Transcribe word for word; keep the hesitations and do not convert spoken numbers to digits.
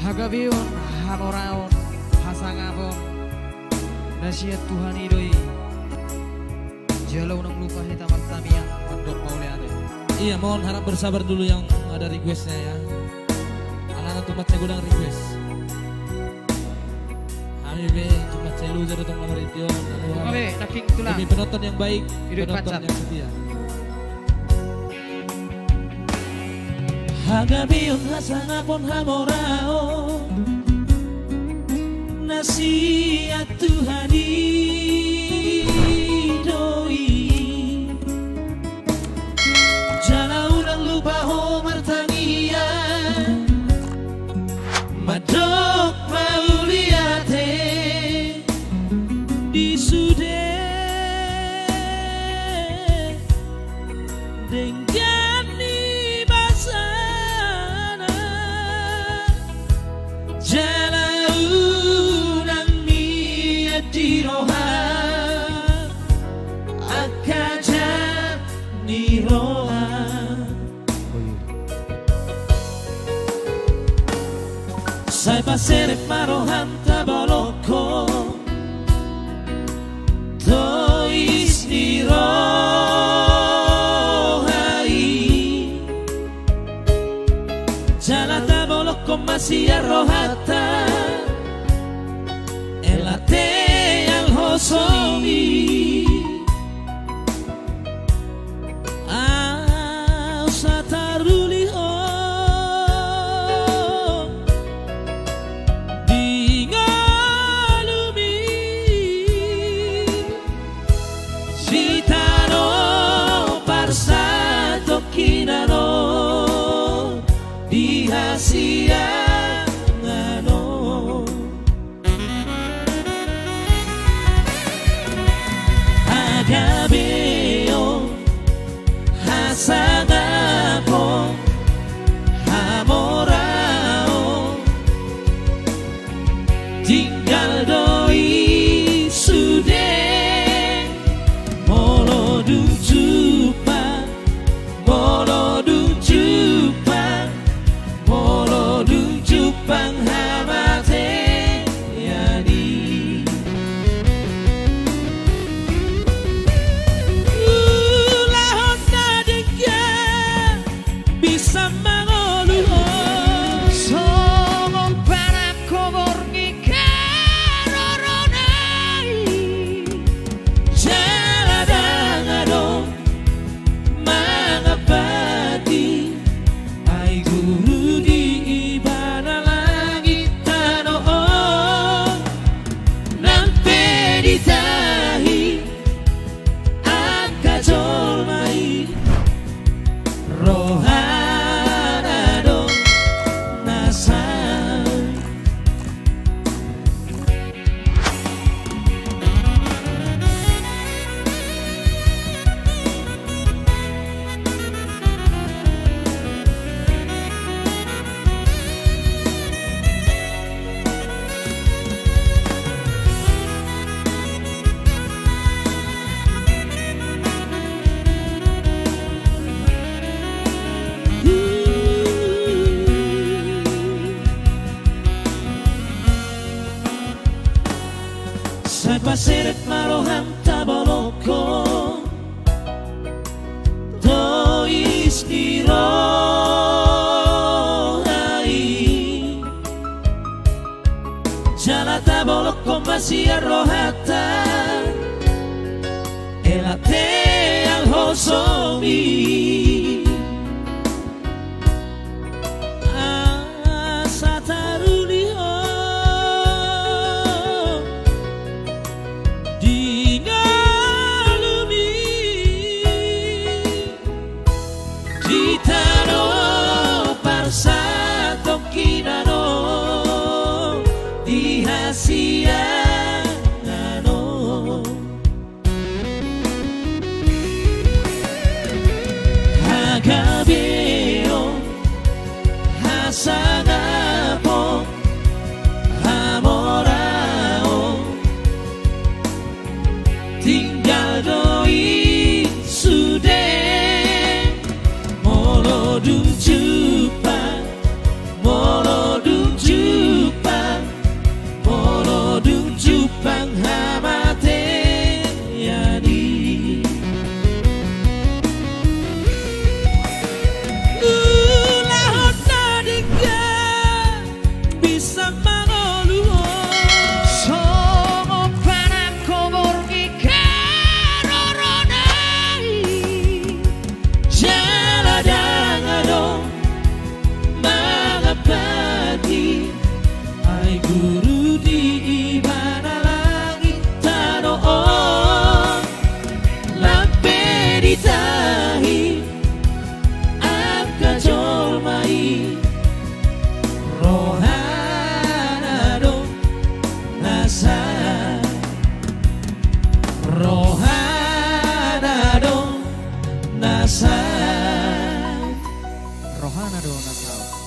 Hagabeon, hamoraon, hasangapon na sian Tuhan i do i. Jala unang lupa hita martangiang mandok mauliate. Iya, mohon harap bersabar dulu yang ada requestnya ya. Alana tung mansai godang request. Hami pe tung mansai loja do tong na marende on. Halo, halo. Oke, nangkin tulang. Demi penonton yang baik, penonton yang setia. Hagabeon, hasangapon, hamoraon na sian Tuhan i do i. Jala unang lupa ho martangiang mandok mauliate di sude denggan ni basana. Jala unang mian di roha angka jat ni roha. Sai paserep ma rohanta bolongkon tois ni roha i. Jala tabolongkon ma sian rohanta hela teal hosom i. Asa taruli ho di ngolumi di tano parsatongkinan on di hasiangan on. Hagabeon, hasangapon, hamoraon, tinggal do i sude molo dung jumpang. Molo dung jumpang, molo dung jumpang hamatean i. Ulaon na denggan bisa mangolu ho songon panangko borngin harorona i. Jala ndang adong mangampati, ai guru di Ibana langit tano on, nang pe di tahi angka jolma i, rohana do na sai. Sai paserep ma rohanta bolongkon tois ni roha i. Jala tabolongkon ma sian rohanta hela teal hosom i. Asa taruli ho di ngolumi di tano parsatongkinan on di hasiangan on. Hagabeon, hasangapon, hamoraon, tinggal do i sude molo dung jumpang, molo dung jumpang. Hana do na saut.